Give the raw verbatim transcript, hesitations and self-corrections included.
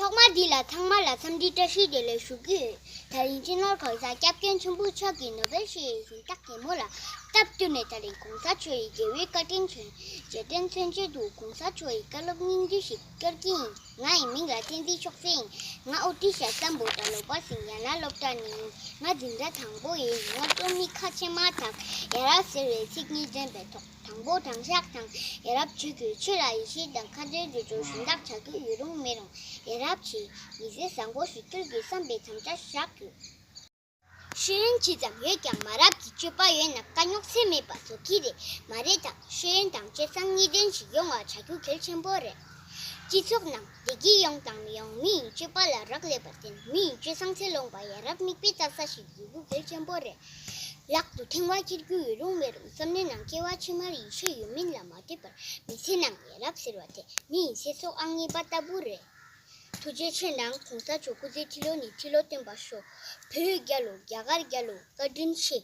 ཐོག་མར་འདི་ལ་ཚང་མ་ལ་འཚམས་འདྲི་བཀྲ་ཤིས་བདེ་ལེགས་ཞུ་གི་ཡོད། ད་རིང་སྤྱི་ནོར་གོང་ས་སྐྱབས་མགོན་ཆེན་པོ་མཆོག་གིས་ནོ་བེལ་ཞི་བའི་གཟེངས་རྟགས་དེ་མོ་ལ་སྟབས་བསྟུན་ནས། ད་རིང་གོང་ས་མཆོག་གིས་རྒྱལ་བའི་བཀའ་དྲིན་ཆེ། རྗེས་དྲན་མཚོན་ཆེད་དུ་གོང་ས་མཆོག་གི་བཀའ་སློབ་སྙིང་བསྡུས་ཤིག་སྐྱོར་གྱི་ཡིན། ང་ཡི་མིང་ལ་བསྟན་འཛིན་ཤོག་སེ་ཡིན། ང་ཨོ་ཏི་ཤ་སམ་བྷོ་ཊ་ལོ་པ་སིང་ཡ་ན་སློབ་གྲྭ་ནས་ཡིན། ང་འཛིན་གྲྭ་དང་པོ་ཡིན། ང་རྩོམ་ཡིག་ཁ་ཕྱེ་མ་ཐག་ཡ་རབས་ཟེར་བའི་ཚིག་གཉིས་འདོན་པའི་ཐོག་དང་པོ་དྲང་གཞག་དང་ཡ་རབས་ཇུས་འགོད། ཆོས་ལ་ཡིད་ཆེས་དང་ཁ་འདོན་དེ་ཚོ་ཞུན་དག་བྱ་རྒྱུ་ཡོད་རུང་མེད་རུང་ཡ་རབས་ཆེ། མི་ཚེ་བཟང་པོ་ཞིག་སྐྱེལ་དགོས་བསམ་པའི་དམ་བཅའ་བཞག་ཡོད། ཤེས་ཡོན་ཇི་ཙམ་ཡོད་ཀྱང་མ་རབས་ཀྱི་སྤྱོད་པ་ཡོད་ན་དཀའ་རྙོག་ཚད་མེད་པ་བཟོ་གི་རེད། མ་རེད་དམ། ཤེས་ཡོན་དང་སྤྱོད་བཟང་གཉིས་ལྡན་ཞིག་ཡོང་བ་བྱ་རྒྱུ་གལ་ཆེན་པོ་རེད། སྤྱི་ཚོགས་ནང་བདེ་སྐྱིད་ཡོང་དང་མི་ཡོང་མི་ཡི་སྤྱོད་པ་ལ་རག་ལས་པར་བརྟེན། མི་ཡི་སྤྱོད་བཟང་ཚད་ལོངས་པ་ཡ་རབས་མིག་དཔེ་ལྟ་ས་ཞིག་དགོས་རྒྱུ་གལ་ཆེན་པོ་རེད། ལག་ཏུ་ཕྲེང་བ་འཁྱེར་རྒྱུ་ཡོད་རུང་མེད་རུང་བསམ་བློའི་ནང་སྐྱེ་བ་ཕྱི་མར་ཡིད་ཆེས་ཡོད་མིན་ལ་མ་ལྟོས་པར་མི་ཚེ་ནང་ཡ་རབས་ཟེར་བ་དེ་མི་ཡི་ཚེ་སྲོག་ཨང་གཉིས་པ་ལྟ་བུ་རེད། ཐུགས་རྗེ་ཆེ་གནང་། གོང་ས་མཆོག་སྐུ་ཚེ་ཁྲི་ལོ་ནས་ཁྲི་ལོ་བརྟན་པར་ཤོག་བོད་རྒྱལ་ལོ། རྒྱ་གར་རྒྱལ་ལོ། བཀའ་དྲིན་ཆེ།